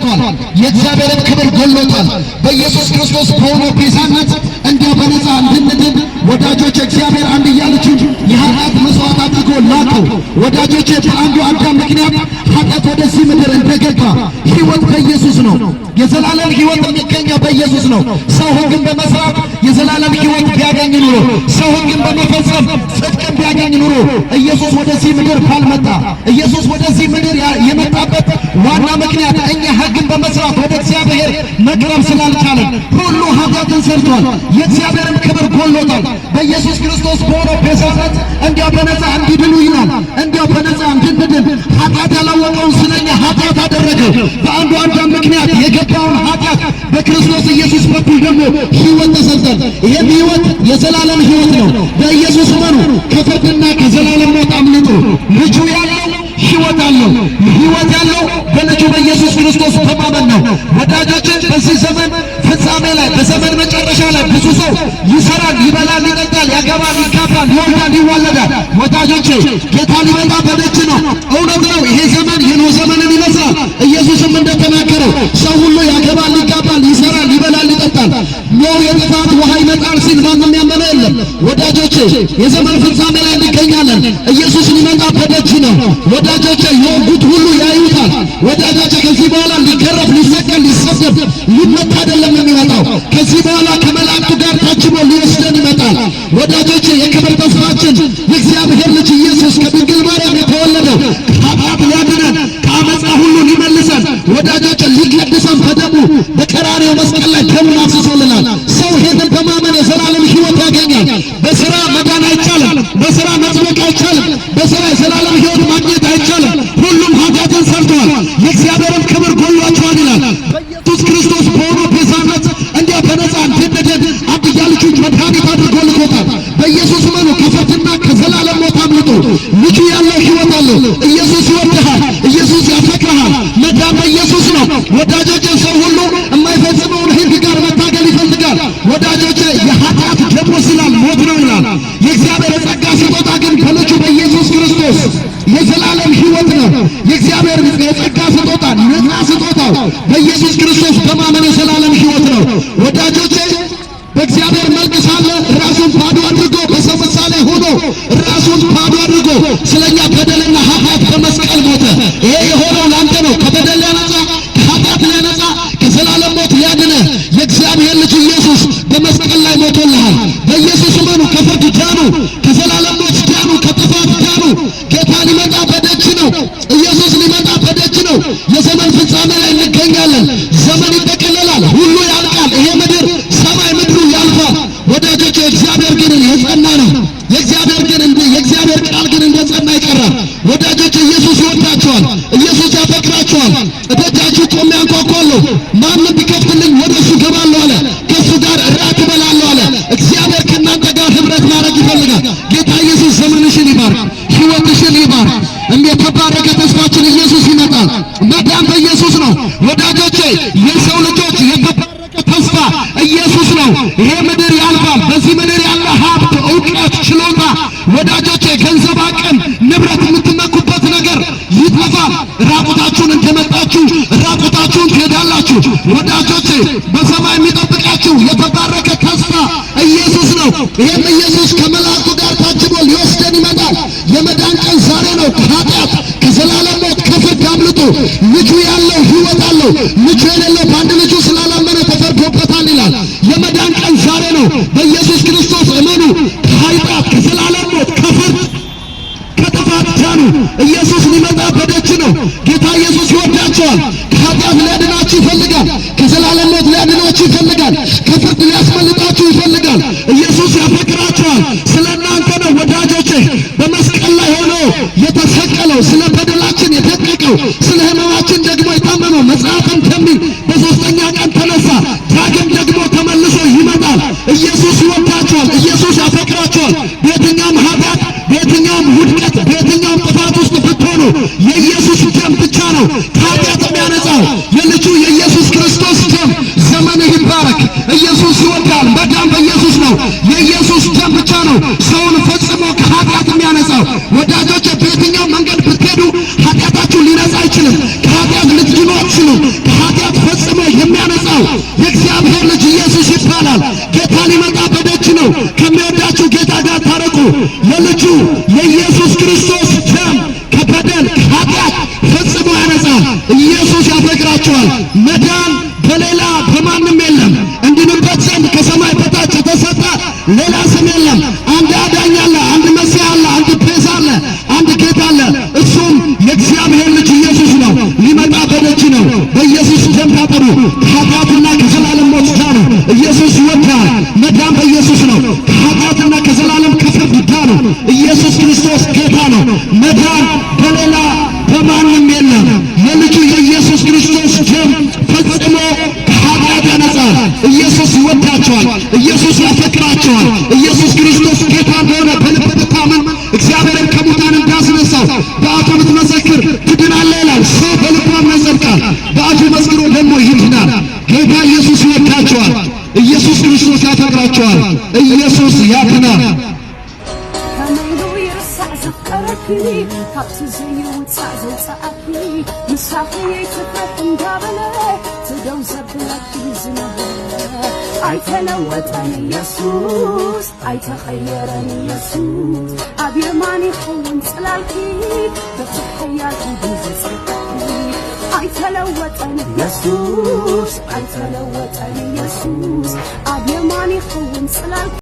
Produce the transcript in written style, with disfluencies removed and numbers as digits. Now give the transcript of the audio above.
የእግዚአብሔርን ክብር ጎሎታል። በኢየሱስ ክርስቶስ በሆነው ቤዛነት እንዲያው በነፃ እንድንድን ወዳጆች እግዚአብሔር አንድያ ልጁን የኃጢአት መስዋዕት አድርጎ ላከው። ወዳጆች፣ በአንዱ አዳም ምክንያት ኃጢአት ወደዚህ ምድር እንደገባ ሕይወት በኢየሱስ ነው። የዘላለም ሕይወት የሚገኘው በኢየሱስ ነው። ሰው ሕግን በመስራት የዘላለም ሕይወት ቢያገኝ ኑሮ፣ ሰው ሕግን በመፈጸም ጽድቅን ቢያገኝ ኑሮ ኢየሱስ ወደዚህ ምድር ባልመጣ። ኢየሱስ ወደዚህ ምድር የመጣበት ዋና ምክንያት እኛ ሕግን በመስራት ወደ እግዚአብሔር መቅረብ ስላልቻለን፣ ሁሉ ኃጢአትን ሰርቷል፣ የእግዚአብሔርን ክብር ጎሎታል። በኢየሱስ ክርስቶስ በሆነው ቤዛነት እንዲያው በነፃ እንዲድኑ ይላል። እንዲያው በነፃ እንድንድን ኃጢአት ያላወቀውን ስለኛ ኃጢአት አደረገው። በአንዱ አዳም ምክንያት የገባውን ኃጢአት በክርስቶስ ኢየሱስ በኩል ደግሞ ሕይወት ተሰጠን። ይህም ሕይወት የዘላለም ሕይወት ነው። በኢየሱስ እመኑ፣ ከፍርድና ከዘላለም ሞት አምልጡ። ልጁ ያለው ሕይወት አለው። ሕይወት ያለው በልጁ በኢየሱስ ክርስቶስ በማመን ነው። ወዳጆች፣ በዚህ ዘመን ፍጻሜ ላይ፣ በዘመን መጨረሻ ላይ ብዙ ሰው ይሰራል፣ ይበላል፣ ይጠጣል፣ ያገባል፣ ይጋባል፣ ይወልዳል፣ ይዋለዳል። ወዳጆቼ፣ ጌታ ሊመጣ በደጅ ነው። እውነት ነው። ይሄ ዘመን የኖህ ዘመንን ይመስላል። ኢየሱስም እንደተናገረው ሰው ሁሉ ያገባል፣ ይጋባል፣ ይሰራል፣ ይበላል፣ ይጠጣል። ኖህ የጥፋት ውሃ ይመጣል ሲል ማንም ያመነ የለም። ወዳጆቼ፣ የዘመን ፍጻሜ ላይ እንገኛለን። ኢየሱስ ሊመጣ በደጅ ነው። ወዳጆቼ፣ የወጉት ሁሉ ያዩታል። ወዳጆቼ፣ ከዚህ በኋላ ሊገረፍ፣ ሊሰቀል፣ ሊሰደብ፣ ሊመታ አይደለም የሚመጣው። ከዚህ በኋላ ከመላእክቱ ጋር ታጅቦ ሊወስደን ይመጣል። ወዳጆቼ፣ የክብር ተስፋችን የእግዚአብሔር ልጅ ኢየሱስ ከድንግል ማርያም የተወለደው ከኃጢአት ሊያድነን፣ ከአመፃ ሁሉ ሊመልሰን፣ ወዳጆቼ፣ ሊቀድሰን በደሙ በቀራንዮ መስቀል ላይ ደሙን አፍስሶልናል። ሰው ይሄንን በማመን የዘላለም ሕይወት ያገኛል። በስራ መዳን አይቻልም። በስራ መጽደቅ አይቻልም። በስራ የዘላለም ሕይወት ማግኘት አይቻልም። ሁሉም ኃጢአትን ሰርተዋል፣ የእግዚአብሔርን ክብር ጎሏቸዋል ይላል። በኢየሱስ ክርስቶስ በሆነው ቤዛነት እንዲያ በነፃ እንድንድን አንድያ ልጁን መድኃኒት አድርጎ ልኮታል። በኢየሱስ እመኑ፣ ከፍርድና ከዘላለም ሞት አምልጡ። ልጁ ያለው ሕይወት አለው። ኢየሱስ ይወድሃል። ኢየሱስ ያፈቅርሃል። መዳን በኢየሱስ ነው። ወዳጆቼ፣ ሰው ሁሉ የማይፈጽመውን ሕግ ጋር መታገል ይፈልጋል። ወዳጆቼ፣ የኃጢአት ደሞዝ ይላል ሞት ነው ይላል። የእግዚአብሔር የጸጋ ስጦታ ግን በልጁ በኢየሱስ ክርስቶስ የዘላለም ሕይወት ነው። የእግዚአብሔር የጸጋ ስጦታ፣ ነፃ ስጦታው በኢየሱስ ክርስቶስ በማመን የዘላለም ሕይወት ነው። ወዳጆቼ፣ በእግዚአብሔር መልክ ሳለ ራሱን ባዶ አድርጎ፣ በሰው ምሳሌ ሆኖ ራሱን ባዶ አድርጎ ስለኛ በደልና ኃጢአት በመስቀል ሞተ። ይሄ የሆነው ላንተ ነው። ከበደል ሊያነጻ፣ ከኃጢአት ሊያነጻ፣ ከዘላለም ሞት ሊያድነ የእግዚአብሔር ልጅ ኢየሱስ በመስቀል ላይ ሞቶልሃል። በኢየሱስ እመኑ፣ ከፍርድ ዳኑ፣ ከዘላለም ሞት ዳኑ፣ ከጥፋት ዳኑ። ጌታ ሊመጣ በደጅ ነው። ኢየሱስ ሊመጣ በደጅ ነው። የዘመን ፍጻሜ ላይ እንገኛለን። ዘመን ይጠቀለላል፣ ሁሉ ያልቃል። ይሄ ምድር፣ ሰማይ ምድሩ ያልፋል። ወዳጆች፣ እግዚአብሔር ግን የጸና ነው። የእግዚአብሔር ግን እንደ የእግዚአብሔር ቃል ግን እንደ ጸና ይቀራል። ወዳጆች፣ ኢየሱስ ይወዳችኋል። ኢየሱስ ያፈቅራችኋል። እደጃችሁ ቆሜ አንኳኳለሁ፣ ማንም ቢከፍትልኝ ወደ እሱ ገባለሁ አለ። ከእሱ ጋር እራት እበላለሁ አለ። እግዚአብሔር ከእናንተ ጋር ህብረት ማድረግ ይፈልጋል። ጌታ ኢየሱስ ዘመንሽን ይባርክ፣ ሕይወትሽን ይባርክ። እንደ የተባረከ ተስፋችን ኢየሱስ ይመጣል። መዳን በኢየሱስ ነው። ወዳጆቼ፣ የሰው ልጆች የተባረከ ተስፋ ኢየሱስ ነው። ይሄ ምድር ያልፋል። በዚህ ምድር ያለ ሀብት፣ እውቀት፣ ችሎታ፣ ወዳጆቼ፣ ገንዘብ፣ አቅም፣ ንብረት የምትመኩበት ነገር ይጠፋል። ራቁታችሁን እንደመጣችሁ ራቁታችሁን ትሄዳላችሁ። ወዳጆቼ፣ በሰማይ የሚጠብቃችሁ የተባረከ ተስፋ ኢየሱስ ነው። ይህም ኢየሱስ ከመላእክቱ ጋር ታጅቦ ሊወስደን ይመጣል። የመዳን ቀን ዛሬ ነው። ከኃጢአት፣ ከዘላለም ሞት፣ ከፍርድ አምልጡ። ልጁ ያለው ሕይወት አለው። ልጁ የሌለው በአንድ ልጁ ስላላመነ ተፈርዶበታል ይላል። የመዳን ቀን ዛሬ ነው። በኢየሱስ ክርስቶስ እመኑ። ከኃጢአት፣ ከዘላለም ሞት፣ ከፍርድ፣ ከጥፋት ዳኑ። ኢየሱስ ሊመጣ በደጅ ነው። ጌታ ኢየሱስ ይወዳቸዋል። ከኃጢአት ሊያድናችሁ ይፈልጋል። ከዘላለም ሞት ሊያድናችሁ ይፈልጋል። ከፍርድ ሊያስመልጣችሁ ይፈልጋል። ኢየሱስ ያፈቅራችኋል። ስለ እናንተ ነው ወዳጆቼ በመስቀል ላይ ሆኖ የተሰቀለው፣ ስለ በደላችን የደቀቀው፣ ስለ ሕመማችን ደግሞ የታመመው። መጽሐፍ እንደሚል በሦስተኛ ቀን ተነሳ፣ ዳግም ደግሞ ተመልሶ ይመጣል። ኢየሱስ ይወዳችኋል። ኢየሱስ ያፈቅራችኋል። በየትኛውም ኃጢአት፣ በየትኛውም ውድቀት፣ በየትኛውም ጥፋት ውስጥ ብትሆኑ የኢየሱስ ደም ብቻ ነው ከኃጢአት የሚያነጻው። የልጁ የኢየሱስ ክርስቶስ ደም። ዘመንህ ይባረክ። ኢየሱስ ይወዳል። መዳን በኢየሱስ ነው። የኢየሱስ ደም ብቻ ነው ሰውን ፈጽሞ ከኃጢአት የሚያነጻው። ወዳጆች፣ በየትኛውም መንገድ ብትሄዱ ኃጢአታችሁ ሊነጻ አይችልም። ከኃጢአት ልትድኑ አትችሉም። ከኃጢአት የሚመጣው የእግዚአብሔር ልጅ ኢየሱስ ይባላል። ጌታ ሊመጣ በደጅ ነው። ከሚወዳችሁ ጌታ ጋር ታረቁ። የልጁ የኢየሱስ ክርስቶስ ደም ከበደል ከኃጢአት ፈጽሞ ያነጻል። ኢየሱስ ያፈቅራችኋል። መዳን በሌላ በማንም የለም። እንድንበት ዘንድ ከሰማይ በታች የተሰጠ ሌላ ስም የለም። አንድ አዳኝ አለ፣ አንድ መሲህ አለ፣ አንድ ቤዛ አለ፣ አንድ ጌታ አለ። እሱም የእግዚአብሔር ልጅ ኢየሱስ ነው። ሊመጣ በደጅ ነው። በኢየሱስ ደም ታጠቡ፣ ከኃጢአትና ከዘላለም ሞት ዳኑ። ኢየሱስ ይወድሃል። መዳን በኢየሱስ ነው። ከኃጢአትና ከዘላለም ከፍርድ ዳኑ። ኢየሱስ ክርስቶስ ጌታ ነው። መዳን በሌላ በማንም የለም። የልጁ የኢየሱስ ክርስቶስ ደም ፈጽሞ ከኃጢአት ያነጻል። ኢየሱስ ይወዳቸዋል። ኢየሱስ ያፈቅራቸዋል። ኢየሱስ ክርስቶስ ጌታ እንደሆነ በልብህ ብታምን እግዚአብሔርን ከሙታን እንዳስነሳው በአፉ ብትመሰክር ትድናለህ ይላል። ሰው በልቡ አምኖ ይጸድቃል፣ በአፉ መስክሮ ደግሞ ይድናል። ጌታ ኢየሱስ ይወዳቸዋል። ኢየሱስ ክርስቶስ ያፈቅራቸዋል። ኢየሱስ ያድናል። ከመይ ኢሉ ይርሳዕ ዘፍቀረኪ፣ ካብቲ ዘይውፃእ ዘውፃኣኪ፣ ምሳኺ ትፍርሕ እንዳበለ ትደው ዘብለኪ ዝነበረ ኣይተለወጠን ኢየሱስ፣ ኣይተኸየረን ኢየሱስ። ኣብ የማን ይኸውን ጽላልኪ፣ በቲ ሓያል ኢዱ ዘጽድቀኪ። ኣይተለወጠን ኢየሱስ፣ ኣይተለወጠን ኢየሱስ። ኣብ የማን ይኸውን ጽላልኪ።